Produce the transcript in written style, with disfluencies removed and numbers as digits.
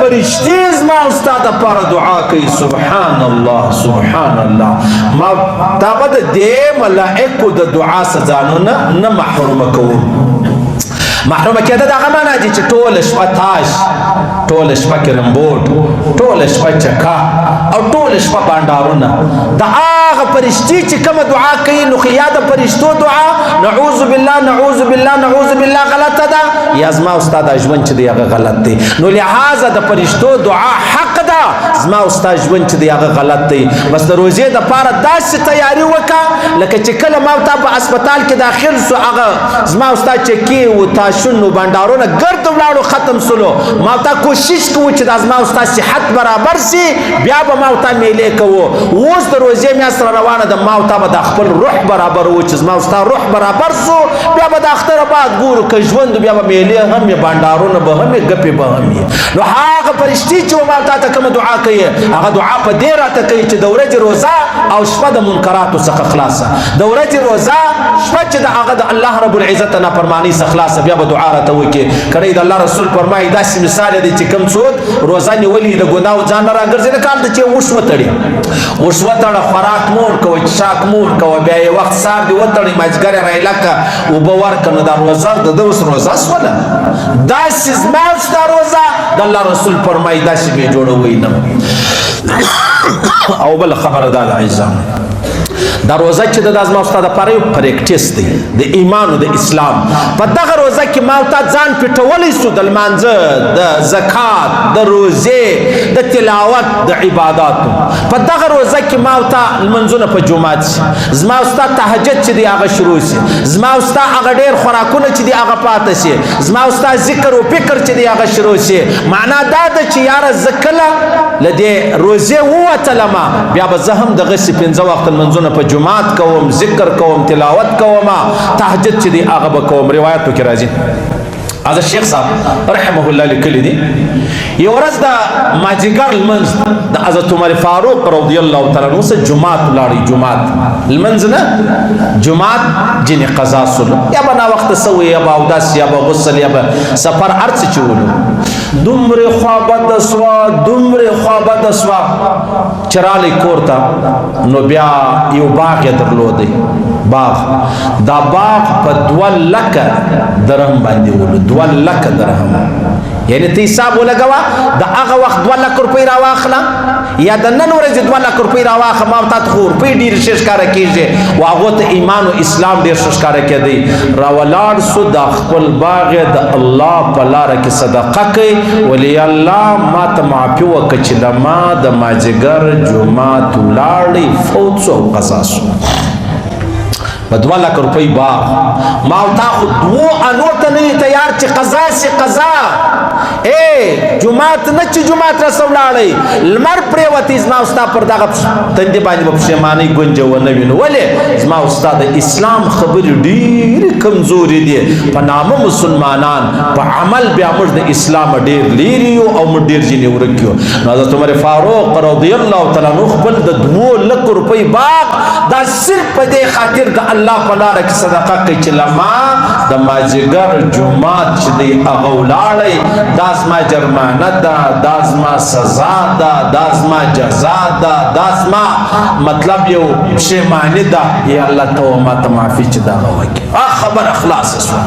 فرشتې زما او ستا دپاره دعا کوي. سبحان الله، سبحان الله. ما تا به د دې ملائکو د دعا څخه ځانونه نه محرومه کوو. محرومه کېده دغه معنا دي چې ټوله شپه تاش، ټوله شپه کرم بورډ، ټوله شپه چکا او ټوله شپه بانډارونه. د هغه فرشتې چې کومه دعا کوي، نو خو یا د فرشتو دعا نعوذ بالله، نعوذ بالله، نعوذ بالله غلطه ده، یا زما او ستا دا ژوند چې دی هغه غلط دی. نو لهذا د فرشتو دعا حق ده، زما او ستا ژوند چې دی هغه غلط دی. بس د روزې دپاره داسې تیاري وکړه لکه چې کله ما او تا په هسپتال کې داخل سو، هغه زما او ستا چکې و تاشونو بانډارونه ګرد ولاړو ختم سولو. ما او تا کوشش کوو چې دا زما او ستا صحت برابر سي، بیا به ما او تا میلې کوو. اوس د روزې میاشت را روانه ده، ما او تا به د خپل روح برابر وو. چې زما او ستا روح برابر سو، بیا به د اختر بعد ګورو که ژوند، بیا به میلې هم یې، بانډارونه به هم یې، ګپې به هم یې. نو هغه فرشتې چې ما او تا ته کومه دعا کوي، هغه دعا په دې راته کوي چې د ورځې روزه او شپه د منکراتو څخه خلاصه، د ورځې روزه شپه چې د هغه د الله رب العزت نافرمانۍ څخه خلاصه، بیا به دعا راته وکړي. کله د الله رسول فرمایي، داسې مثال دی چې کوم څوک روزه نیولې د ګناو ځان نه راګرځي، لکه هلته چې اوښ وتړي، اوښ وتړه، خوراک مور کوه، څښاک مور کوه، بیا یې وخت سار دې وتړي، مازدیګر یې رایله کړه، اوبه ورکړه، نو دا روزه د ده اوس روزه سوله. داسې زما او ستا روزه د الله رسول فرمایي داسې به یې جوړوئ نه. او بله خبره دا ده عزیزانو، دا روزه چې د زما او ستا دپاره یو پریکټیس دی د ایمان او د اسلام. په دغه روزه کې ما او تا ځان پټولی سو د لمانځه، د زکات، د روزې، د تلاوت، د عباداتو. په دغه روزه کې ما او تا لمونځونه په جومات سي، زما او ستا تهجد چې دی هغه شروع سي، زما او ستا هغه ډېر خوراکونه چې دی هغه پاته سي، زما او ستا ذکر او فکر چې دی هغه شروع سي. معنا دا ده چې یاره زه کله له دې روزې ووتلمه، بیا به زه هم دغسې پنځه وخته لمونځونه په جومات کوم، ذکر کوم، تلاوت کوم، تهجد چې دی هغه به کوم. روایتو کې راځي، حضرت شیخ صاحب رحمه الله لیکلی دي، یو ورځ د مازدیګر لمونځ د حضرت عمر فاروق رضی الله تعالی عنہ سره جومات لاړی. جومات لمونځ نه، جومات جنې قضا سولو، یا به ناوخته سوی، یا به اودس، یا به غسل، یا به سفر، هر څه چې ولو، دومره خوا بده سوه، دومره خوا بده سوه چې رالی کور ته. نو بیا یو باغ یې درلودی، باغ، دا باغ په 2 لکه درهم باندې ولو. 2 لکه درهم، یعنی ته حساب ولګوه، د هغه وخت 2 لک روپۍ راواخله یا د نن ورځې 2 لک روپۍ راواخله، ما تا ته خو روپۍ ډېرې ښې ښکاره کېږي، و هغو ته ایمان او اسلام ډېر ښه ښکاره کېدی. راولاړ سو، دا خپل باغ یې د الله په لاره کې صدقه کوي. ولې الله ما ته معافي وکړه چې له ما د مازدیګر جومات ولاړی، فوت سو او قضا سو. په 2 لک روپۍ باغ، ما او تا خو دوو انو ته نه تیار چې قضا سي قضا. ای جومات نه چې جومات رسه ولاړی، لمر پرېوتی، زما او ستا پر دغه تندي باندې به پښېمانۍ ګونجه ونه وینو. ولې؟ زما او ستا د اسلام خبرې ډېرې کمزورې دي. په نامه مسلمانان، په عمل بیا موږ د اسلام ډېر لیرې یو او موږ ډېر ځینې ورک یو. نو حضرت عمر فاروق رضی الله تعالی عنہ خپل د 2 لکو روپۍ باغ دا صرف په دې خاطر د الله په لاره کې صدقه کوي چې لما د مازدیګر جومات چې دی هغه ولاړی، دا زما جرمانه ده، دا زما سزا ده، دا زما جزا ده، دا زما مطلب یو پښیماني ده. یا الله ته ما ته معافي چې دغه وکړي. خبره خلاصه شوه.